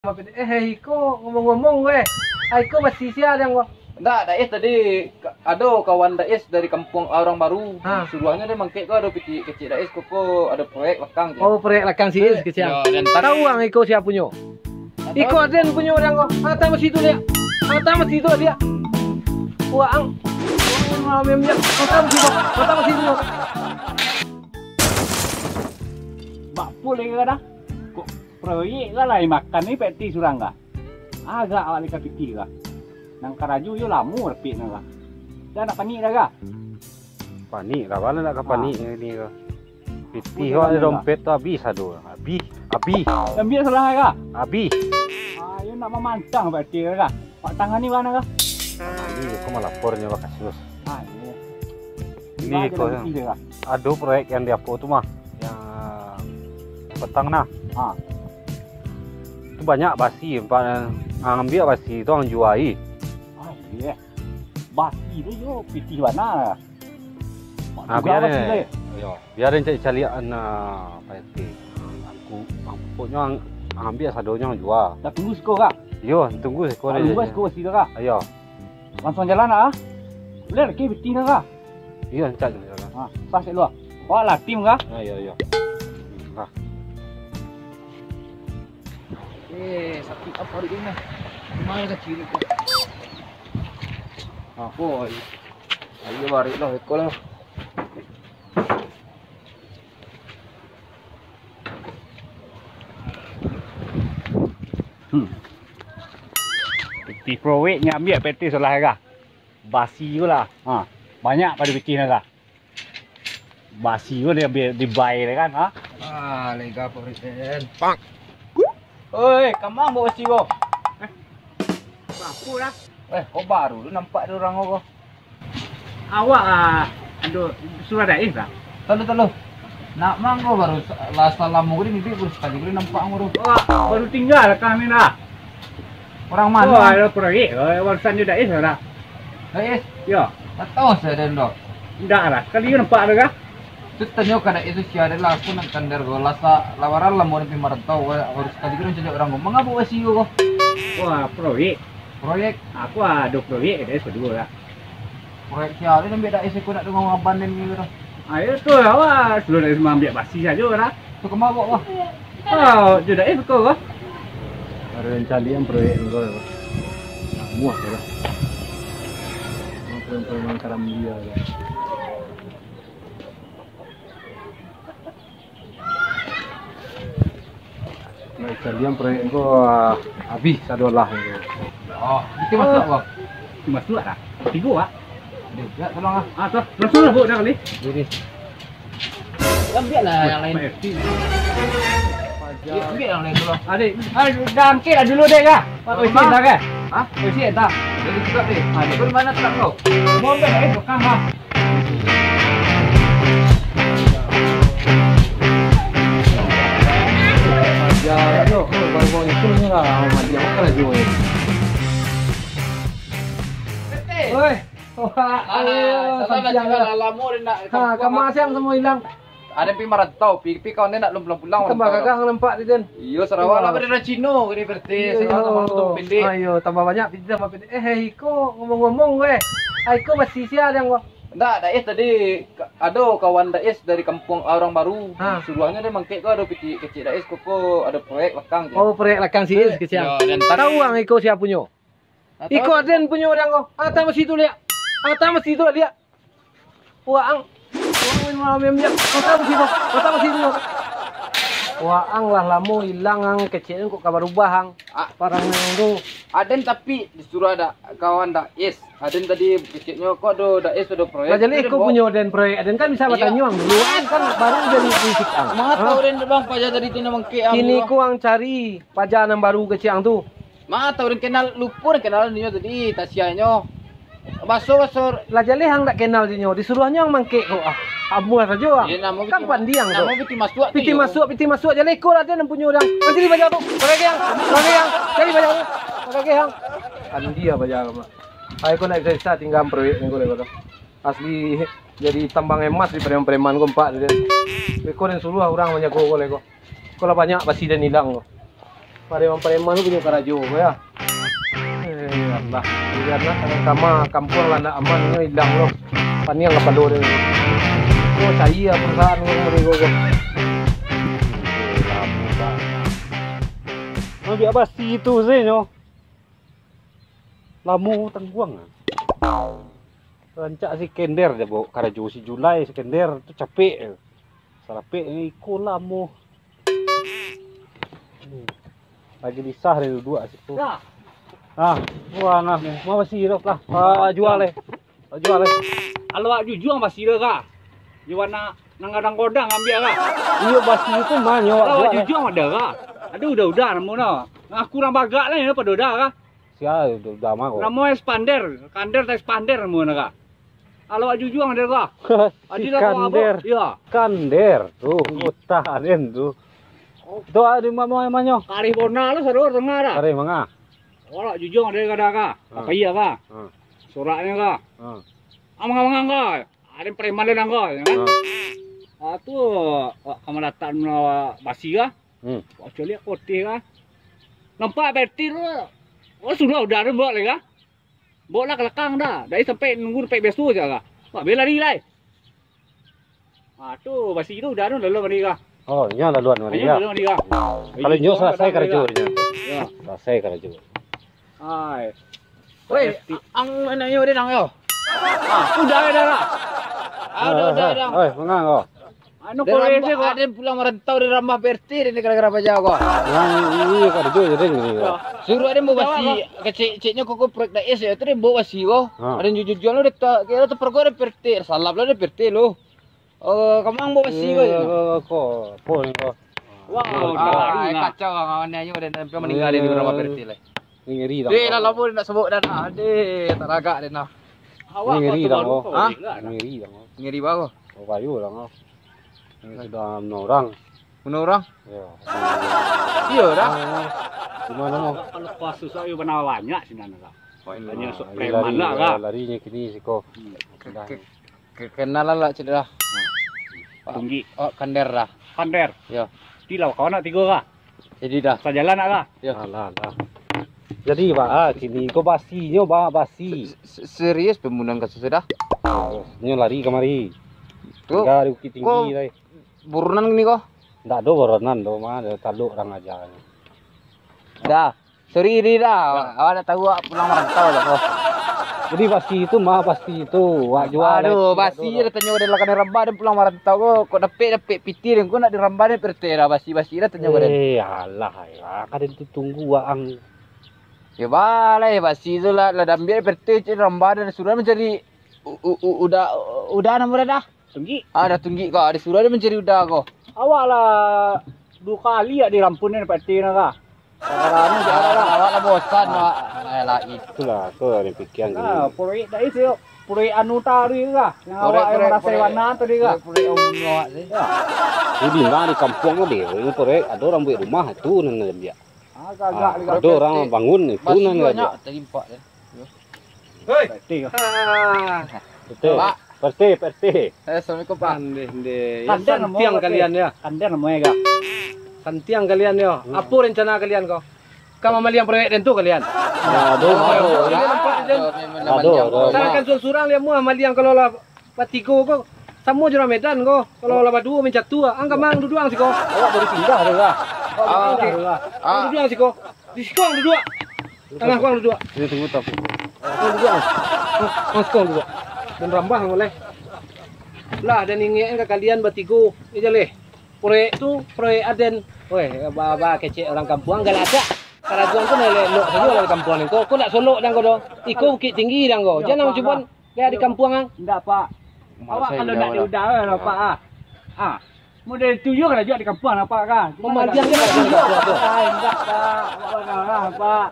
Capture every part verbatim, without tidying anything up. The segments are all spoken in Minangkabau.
Eh, iko ngomong-ngomong, weh. Ah, iko basi sia dang ko? Ndak, Dais tadi ka-, ado kawan Dais dari kampuang, ah, urang baru. Ha. Suruahnyo den mangkek ko, ado pitih kecek Dais ko, ko ado proyek lakang, sia. Oh, proyek lakang si Is kecek. Yo, den tar- Tahu ang iko sia punyo? Ndak tahu. Iko den punyo dang ko. Ata masi tu, liak. Ata masi tu, liak. Wah, ang. Wah, mamem, liak. Ata masi tu. Ata masi tu. Bak pul lagi kadang. Kok Proyek lah lai makan ni peti surang kah? Agak awak ni ka piti kah? Nang karajo yo lamo rapik nan kah? Dah nak panik dah kah? Panik lah, bala nak ka Ah. panik ni kah? Piti Boleh awak ni lah. dompet tu habis ado. Habis, habis, Ambil salah kah? habis. Ah, yo nak mamantang peti kah? Pak tangan ni mana kah? Ini ko malapornyo ka kasus. Ah, iyo. Ini Gimana ko jalan yang piti kah? ado proyek yang di apo tu mah, yang petang nah. Ha. Tu banyak basi, empat, ang ambiak basi tu ang jua ai. Ah, iyo. Basi tu yo pitih bana. Ah, Juga biar basi ni. tu. Yo, biar den cari caliak an, ah, Pak R T. Aku, ang pokoknyo ang, ang ambiak sadonyo ang jua. Dah tunggu siko kah? Yo, tunggu siko Dah ni. tunggu siko basi tu kah? Ayo. Langsung jalan ah. Boleh lagi pitih tu kah? Iyo, rancak tu jalan. Ha, pas dulu. Awak lah tim kah? Ah, iyo, iyo. Ah. Eh, sakik apa hari ini? Mana kecil tu? Apa? Ayo balik lah, iko lah. Hmm. Pitih proyek nyo ambiak pitih salah kah? Basi tu lah. Ha, banyak pado pitih nah kah? Basi tu dia ambiak dibai dia kan, ha? Ah, lega proyek den. Pak. Oi, kamang bawa basi ko? Eh, apa lah? Eh, ko baru tu nampak dek urang ko. Awak, ah, ado surah Dais lah. Talu, talu. Nak mangko baru sa-, lah salamo ko di mimpi, baru sakali ko di nampak ang baru. Awak baru tinggal kami lah. Orang mano? Oh, ado proyek, eh, urusan jo Dais lah. Dais? Yo. Tak tahu saya den doh. Ndak lah, sakali ko nampak tu kah? Tu tanyo ka Dais tu sia den lah, aku nak kandar ko. Lah sa-, lawaran lamo di marantau, baru sakali ko den caliak urang ko. Manga bawa basi ko? Wah, proyek. Proyek? Aku ado proyek, Dais, baduo lah. Proyek sia tu, sampai dak isi kunak dengan abang dan gitu tu. Ayo tu, awak sudah dari semalam ambiak basi sajo lah. Tu kemabok lah. Oh, sudah eh kau lah. Ada yang calian proyek kau lah. Muah lah. Proyek-proyek karam dia lah. Nah, sekalian proyek ko, ah, habis sadolah ko. Oh, itu masuk, Bang? Itu masuk lah. Tigo, Pak. Dia juga tolong, ah. Ah, tu. Langsung lah, Bu, dah kali. Jadi. Ambil lah yang lain. Ambil yang lain dulu. Adik, ah, dah angkit lah dulu deh, kah? Pak, isi entah, kah? Hah? Isi entah. Jadi juga deh. Ah, di mana tak kau? Mau ambil, eh, tukang, Bang. Aja tu, baru-baru itu ni lah, aja makan lagi, weh. Oi, wah, ah, ayo, salah lah, santiang cakap lah. Lah lama dia nak Ha, kampung kamar aku. Siang semua hilang. Ada pi marantau, pi, pi kawan dia nak pulang-pulang. Tambah gagah nampak dia, Den. Iyo, Sarawak lah, pada Cino, kena berarti. Iyo, Sarawak iyo. Tambah betul pendek. Ayo, tambah banyak, pi tambah pendek. Eh, eh, iko ngomong-ngomong, weh. Ah, iko masih sia, Dang, wah. Ndak, Dais tadi ka-, ado kawan Dais dari kampuang, ah, urang baru. Ha. Suruahnyo den mangkek ko ado pitih kecek Dais ko, ko ado proyek lakang je. Oh, proyek lakang si Is kecek. Yo, den tar- Tahu ang iko sia punyo? Ndak tahu. Iko den punyo dang ko. Ata masi tu liak. Ata masi tu liak. Wah ang. Wah ang malam yang liak. Ata masi tu. Ata masi tu. Wah ang lah lamo ilang ang kecek kok ka barubah ang. Ah. Parang nang tu. Aden tapi disuruh ada kawan Dais. Aden tadi keceknyo, kok ado Dais ado proyek. Lah, jadi iko punyo den proyek. Aden kan bisa batanyo ang dulu. Ang kan baru jadi musik ang. Manga tahu den, Bang, paja tadi tu nang mangkek ang. Kini ko ang cari paja nan baru kecek ang tu. Manga tahu den kenal, lupo den kenal dinyo tadi, tasianyo. Baso, baso. Lah jaleh ang dak kenal dinyo, disuruahnyo ang mangkek kok ah. Amuah sajo ah. Kan pandiang tu. Namo pitih masuak tu. Pitih masuak, pitih masuak jaleh ko lah den nan punyo dang. Ang cari paja tu. Pakai ang. Pakai ang. Cari paja tu. Pakai ang. Andia paja tu. Ai, ko ndak bisa-bisa tingga proyek ni ko leko tu. Asli jadi tambang emas di preman-preman ko empat tu. Ko den suruah urang manjago ko leko. Ko lah banyak basi den ilang ko. Pareman-pareman tu punyo karajo ko, ya. Eh, Allah. Biarlah, kama kampuang lah ndak aman, nyo ilang lo. Paniang kapalo dia. Oh, cari lah perusahaan ko, mereka ko. Ambiak basi tu se nyo. Lamo tangguang. Rancak si Kender je bawa karajo si Julai, si Kender tu capek. Sarapek ni iko lamo. Lagi disah dia duduk kat situ. Dah. Ah, wah nah, mau basi dah lah. Ah, jual eh. Ah, jual eh. Kalau awak jujuang basi dah kah? Jual nak nang gadang-godang ambiak kah? Iyo basi tu mah nyo awak Kalau awak jual eh. Jujuang ada kah? Ada udah-udah namo nah. Aku urang bagak lah ya pada udah kah? Sia udah, udah mah kau. Namo Espander, Kander tak Espander namo nah kah? Kalau awak jujuang ada kah? Adi lah kau apa? Kander. Iya. Kander tu, utah aden tu. Tu adi mah mau emangnyo. Karih bona lu saru tengah dah. Karih manga. Kalau jujuang ada kada kah? Ha. Apa iya kah? Ha. Soraknyo kah? Ha. Amang-amang kah? Ada preman dan kah, ya kan? Ha. Ah tu, wak kama datang basi kah? Hmm. Wak caliak kotih kah? Nampak P R T tu. Oh sudah udah ada buat lagi kah? Bawa lah ka lakang dah. Dari sampai nunggu sampai biaso je lah. Wah, bela lari lai. Ah, tu basi tu udah tu lalu mari kah? Oh, nyo laluan mari Nyo ya. Lalu mari kah? Kalau nyo salasai karajo nyo. Ya. Salasai karajo. Ai. Woi, ang anaknyo udah nang yo. Ah, udah dah lah. Ah, udah udah dah. Oi, mangang kau. Anu Dia kolej rambah, ko. Ada pulang marantau dari rambah P R T dari negara-negara paja ko. Yang ini karajo je deng ini. Suruh ada mau basi kecil-kecilnya koko proyek dais ya, tu dia bawa basi ko. Ha. Ada jujur jual lo dia tak kira tu pergo ada P R T, salap lo ada P R T lo. Eh, kamang bawa basi ko. Iya, ko, ko, ko, ni ko. Wah, Ai, kacau lah kawan ni ayo dan sampai meninggal di rambah P R T lah. Ini ngeri dah. Deh, lah lama dia nak sebut dah dah. Deh, tak ragak dia nah. Ini ngeri dah. Ha? Ngeri dah. Ngeri baru. Oh, kayu lah kau. Ini sudah bunuh orang. Bunuh orang? Ya. Iya dah. Di mana mau? Kalau pas susah yo bana banyak sinan lah. Hanya sok preman lah kah. Larinya kini siko. Ke- ke- ke- Kenalan lah cik dah. Tunggi. Oh, Kander dah. Kander. Ya. Tilau kawan nak tigo kah? Jadi dah. Sajalan nak kah? Ya. Alah, alah. Jadi, Pak, ah, kini ko basinyo, Pak, basi. Se- se- serius pembunuhan kasus dah? Nyo lari kamari. Tu. Tinggal di Bukit Tinggi lai. Burunan kini ko? Ndak ado burunan do, mah ado taluk urang aja. Dah. Sorry, Ri, dah. Awak dak tahu awak pulang marantau dah ko. Jadi basi itu mah basi itu. Wak jual. Aduh, basi je dah tanyo dari lakang rambah dan pulang marantau ko. Kok dapek dapek piti dan ko nak dirambah ni P R T dah basi-basi dah tanyo ko. Eh, alah, alah. Kaden tu tunggu waang. Ya balai basi tu lah lah diambiak P R T cik rambah dan suruah mancari u- u- u- udah udah namo dah dah. Tunggik. Ah, dah tunggik ko. Disuruah dia mancari udah ko. Awak lah dua kali dak dirampun ni pati nah kah. Gara-gara anu jalan dah. Awak lah bosan awak. Alah itulah tu yang pikiran Nah, gini. Proyek dak isi proyek anu tadi kah. Yang awak yang merasa warna tadi kah. Proyek yang bunuh awak tu. Jadi nah di kampung tu dia, ini proyek ada orang buat rumah tu nan dia ambiak. Ah, kagak Ah, ada orang bangun itu nan banyak dia. Tadi empat dia. Hei. Betul. Ah. Betul. Pak. P R T, P R T. Eh, assalamualaikum, Pak. Ndeh, ndeh. Ya, Kandang santiang namo kalian ya. Kandang namo ya, Kak? Santiang kalian ya. Hmm. Apa rencana kalian ko? Ka mamaliang proyek den tu kalian? Aduh, Oh, aduh. Ini nampak je. Aduh, memang Aduh, namanya. Aduh. Saya kan surang-surang dia mau mamaliang kalau lah batigo ko. Samo jo urang Medan ko. Kalau lah baduo main catur, ang kamang duduang siko. Awak baru pindah tu lah. Awak baru Ah, pindah tu lah. ah. Ang duduang siko. Di siko ang duduak. Tangah ko ang duduak. Sini tunggu tapi. Ang duduak. Ang, ang siko ang duduak. Dan rambah ang oleh. Lah, dan ingek ka kalian batigo. Ni jaleh. Proyek tu, proyek aden. Weh, ba, ba, kecek orang kampuang, galak acak. Karajuan tu elok sajo lah di kampuang ni. Ko, ko nak solok dan ko doh. Iko Bukit Tinggi dan ko. Jangan cubo Lah, di kampuang ang. Indak, Pak. Awak kalau nak diudah lah, Pak, ah. Ah. Model tu yo karajo di kampuang, Pak, kan? Memandiang je lah di kampuang tu. Ah, indak, Pak. Awak lah, Pak.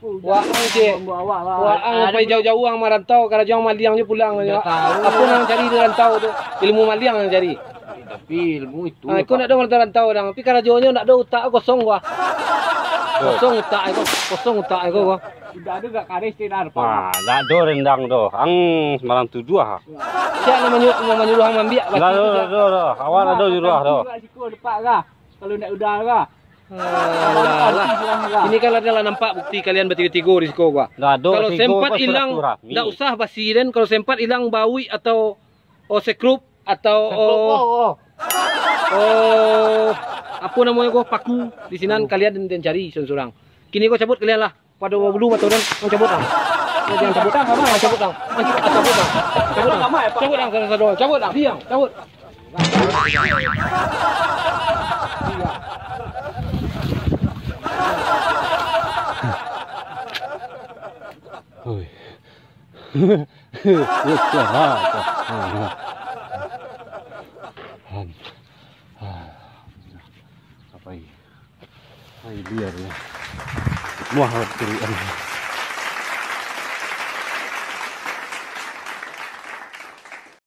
Wah, ang cik. Wah, ang pai jauh-jauh ang marantau, karajo ang maliang je pulang. Apa nan cari di rantau tu? Ilmu maliang nan cari. Tapi ilmu itu. Ah, iko nak ado marantau-rantau dang. Tapi karajonyo nak ado utak kosong gua. Kosong utak iko, kosong utak iko gua. Udah ado gak kareh ti dah, Pak. Wah, dak ado rendang doh. Ang malam tuduah. Sia nan manyu-, nan manyuruah ang maambiak batu Lah, tu, doh, sia? Doh, doh. Awak ado juruah doh. Siko depak kah? Kalau nak udah kah? Alah, alah. Ini kan lah, lah nampak bukti kalian batigo-tigo di siko gua. Lah, ado Kalau batigo sempat kok hilang, silaturahmi. Ndak usah basi den. Kalau sempat hilang bauik atau, oh, sekrup atau, Sekrup, oh, oh, oh. oh, apo namonyo ko, paku di sinan, kalian den, den cari surang-surang. Kini ko cabut kalian lah. Pado bulu mato den, ang cabut ang. Ang cabut ang. Ang cabut ang. Ang cabut ang. Cabut ang. Cabut ang, sado-sado. Cabut ang. Diam, cabut. Oi. Apa ini? Ai, biar lah. Muah tiruan.